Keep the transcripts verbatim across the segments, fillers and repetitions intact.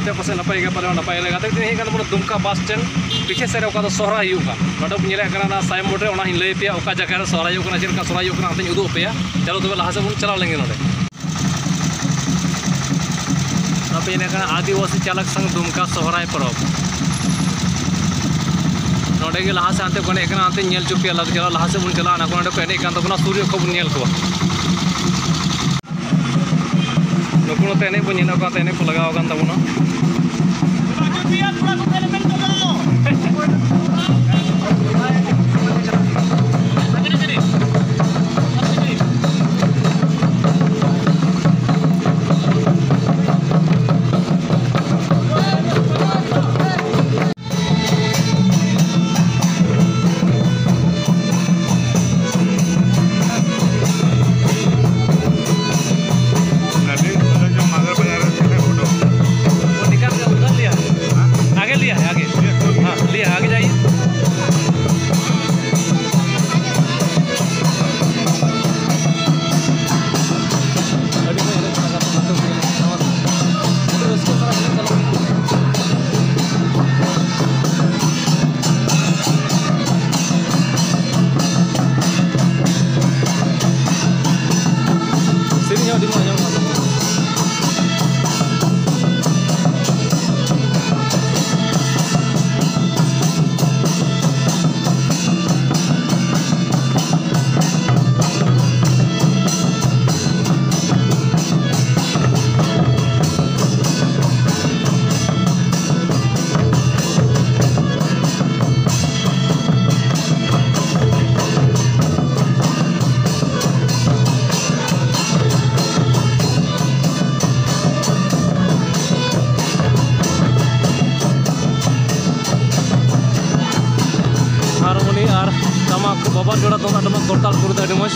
ᱛᱮ ᱯᱟᱥᱮᱡ ᱱᱟᱯᱟᱭ ᱜᱮ ᱯᱟᱞᱮ, ᱱᱟᱯᱟᱭ ᱞᱮᱠᱟ ᱛᱮ ᱦᱮᱡ ᱠᱟᱱᱟ ᱵᱚᱱ ᱫᱩᱢᱠᱟ ᱵᱟᱥ ᱥᱴᱮᱱᱰ ᱯᱤᱪᱷᱮ ᱥᱮᱫ ᱨᱮ ᱚᱠᱟ ᱫᱚ ᱥᱚᱦᱨᱟᱭ ᱦᱩᱭᱩᱜ ᱠᱟᱱ, ᱱᱚᱰᱮ ᱵᱚᱱ ᱧᱮᱞᱮᱫ ᱠᱟᱱᱟ ᱚᱱᱟ ᱥᱟᱭᱤᱱ ᱵᱳᱨᱰ ᱨᱮ, ᱚᱱᱟ ᱦᱚᱸᱧ ᱞᱟᱹᱭ ᱟᱯᱮᱭᱟ ᱚᱠᱟ ᱡᱟᱭᱜᱟ ᱨᱮ ᱥᱚᱦᱨᱟᱭ ᱦᱩᱭᱩᱜ ᱠᱟᱱᱟ, ᱪᱮᱫ ᱞᱮᱠᱟ ᱥᱚᱦᱨᱟᱭ ᱦᱩᱭᱩᱜ ᱠᱟᱱᱟ ᱚᱱᱛᱮᱧ ᱩᱫᱩᱜ ᱟᱯᱮᱭᱟ᱾ ᱪᱚᱞᱚ ᱛᱚᱵᱮ ᱞᱟᱦᱟ ᱥᱮᱫ ᱵᱚᱱ ᱪᱟᱞᱟᱣ ᱞᱮᱱ ᱜᱮ ᱱᱚᱰᱮ᱾ ᱱᱚᱣᱟ ᱯᱮ ᱧᱮᱞᱮᱫ ᱠᱟᱱᱟ ᱟᱹᱫᱤᱵᱟᱹᱥᱤ ᱪᱟᱞᱟᱠ ᱥᱚᱝᱜᱷ ᱫᱩᱢᱠᱟ ᱥᱚᱦᱨᱟᱭ ᱯᱚᱨᱚᱵᱽ᱾ ᱱᱚᱰᱮ ᱜᱮ ᱞᱟᱦᱟ ᱥᱮᱫ ᱦᱟᱱᱛᱮ ᱠᱚ ᱮᱱᱮᱡ ᱠᱟᱱᱟ, ᱦᱟᱱᱛᱮᱧ ᱧᱮᱞ ᱦᱚᱪᱚ ᱯᱮᱭᱟ, ᱞᱟᱦᱟ ᱥᱮᱫ ᱵᱚᱱ ᱪᱟᱞᱟᱜᱼᱟ, ᱚᱱᱟ ᱠᱚ ᱱᱚᱰᱮ ᱠᱚ ᱮᱱᱮᱡ ᱠᱟᱱ ᱛᱟᱵᱚᱱᱟ, ᱥᱩᱨ ᱧᱚᱜ ᱠᱷᱚᱱ ᱵᱚᱱ ᱧᱮᱞ ᱠᱚᱣᱟ᱾ ᱱᱩᱠᱩ ᱱᱚᱛᱮ ᱮᱱᱮᱡ ᱵᱚᱱ ᱧᱮᱞᱮᱫ ᱠᱚᱣᱟ, ᱮᱱᱮᱡ ᱠᱚ ᱞᱟᱜᱟᱣ ᱟᱠᱟᱱ ᱛᱟᱵᱚᱱᱟ᱾ ᱥᱮᱨᱮᱧ ᱦᱚᱸ ᱟᱹᱰᱤ ᱢᱚᱡᱽ ᱟᱸᱡᱚᱢᱚᱜ ᱠᱟᱱ ᱛᱟᱵᱚᱱᱟ᱾ ᱦᱟᱨᱢᱳᱱᱤ ᱟᱨ ᱴᱟᱢᱟᱠ, ᱵᱟᱵᱟᱨ ᱡᱳᱲᱟ ᱛᱩᱢᱫᱟᱜ ᱴᱟᱢᱟᱠ ᱠᱚᱨᱛᱟᱞ ᱠᱚᱨᱮ ᱫᱚ ᱟᱹᱰᱤ ᱢᱚᱡᱽ᱾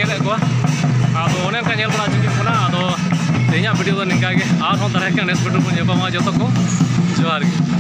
ᱧᱮᱞᱮᱫ ᱠᱚᱣᱟ᱾ ᱟᱫᱚ ᱚᱱᱮ ᱚᱱᱠᱟ ᱧᱮᱞ ᱵᱟᱲᱟ ᱦᱚᱪᱚ ᱠᱮᱫ ᱵᱚᱱᱟ᱾ ᱟᱫᱚ ᱛᱮᱦᱮᱧᱟᱜ ᱵᱷᱤᱰᱤᱭᱳ ᱫᱚ ᱱᱤᱝᱠᱟ ᱜᱮ, ᱟᱨᱦᱚᱸ ᱫᱟᱨᱟᱭ ᱠᱟᱱ ᱱᱮᱠᱥᱴ ᱵᱷᱤᱰᱤᱭᱳ ᱵᱚᱱ ᱧᱟᱯᱟᱢᱟ᱾ ᱡᱚᱛᱚ ᱠᱚ ᱡᱚᱦᱟᱨ ᱜᱮ᱾